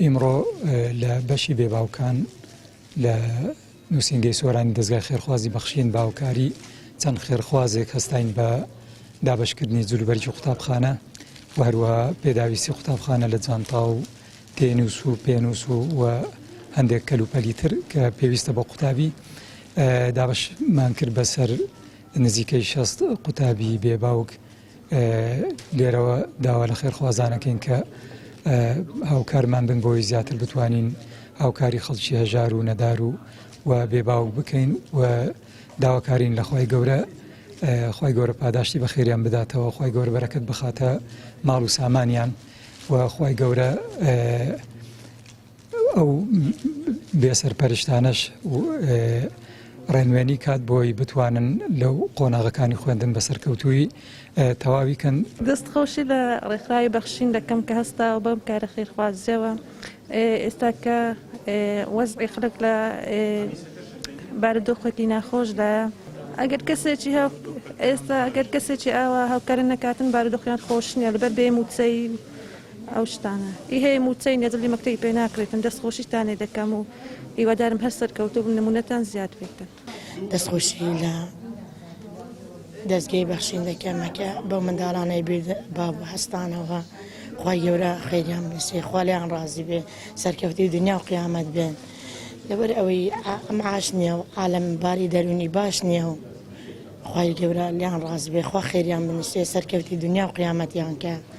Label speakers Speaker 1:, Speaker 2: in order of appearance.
Speaker 1: ئیمڕۆ لە بەشی بێ باوکان لە نووسینگەی سۆرانی دەزگای خێرخوازی بەخشین بە هاوکاری چەند خێرخوازێک هەستاین بە دابەشکردنی جلوبەرگی قوتابخانە و هەروەها پێداویستی قوتابخانە لە جانتا و تێنووس و پێنووس و و هەندێک کەلوپەلی تر کە پێویستە بۆ قوتابی دابەشمان کرد بەسەر نزیکەی 60 قوتابی بێ باوک لێرەوە داوا لە خێرخوازانەکەین کە هاوکارمان بن بۆی زیاتر بتوانین هاوکاری خەڵکی هەژار و نەدار و و بێ باوک بکەین و داواکارین لە خوای گەورە خوای گەورە پاداشتی بەخێریان بداتەوە خوای گەورە بەرەکەت بخاتە ماڵ و سامانیان و خوای گەورە ئەو بێسەرپەرشتانەش ڕێنوێنی کات بۆی بتوانن لەو قۆناغەکانی خوێندن بە سەرکەوتووی تەواوی کەن.
Speaker 2: دەست خۆشی لە ڕێکخراوی بەخشین دەکەم کە هەستاوە بەم کارە خێرخوازیەوە ئێستا کە وەزعی خەڵک لە بارودۆخێکی ناخۆشدایە ئەگەر کەسێکی ئێستا ئەگەر کەسێکی ئاوا هاوکارە نەکاتن بارودۆخیان خۆش نییە لەبەر بێ مووچەی ئەو شتانە ئی هەیە مووچەی نیە دڵی مەکتەبی پێ ناکرێتن دەست خۆشیتانێ دەکەم و هیوادارم هەر سەرکەوتوو بن نمونەتان زیاد بێتن.
Speaker 3: دەست خۆشی لە دەزگەی بەخشین دەکەم کە بەو منداڵانەی بێ باب هەستانەوە خوای گەورە خێریان بنووسێ خوا لێیان ڕازی بێ سەرکەوتوی دنیا و قیامەت بێن لەبەر ئەوەی معاش نییە و عالەم باری دەروونی باش نییە و خوای گەورە لێیان ڕازی بێ خوا خێریان بنووسێ سەرکەوتی دنیا و قیامەتیان کە.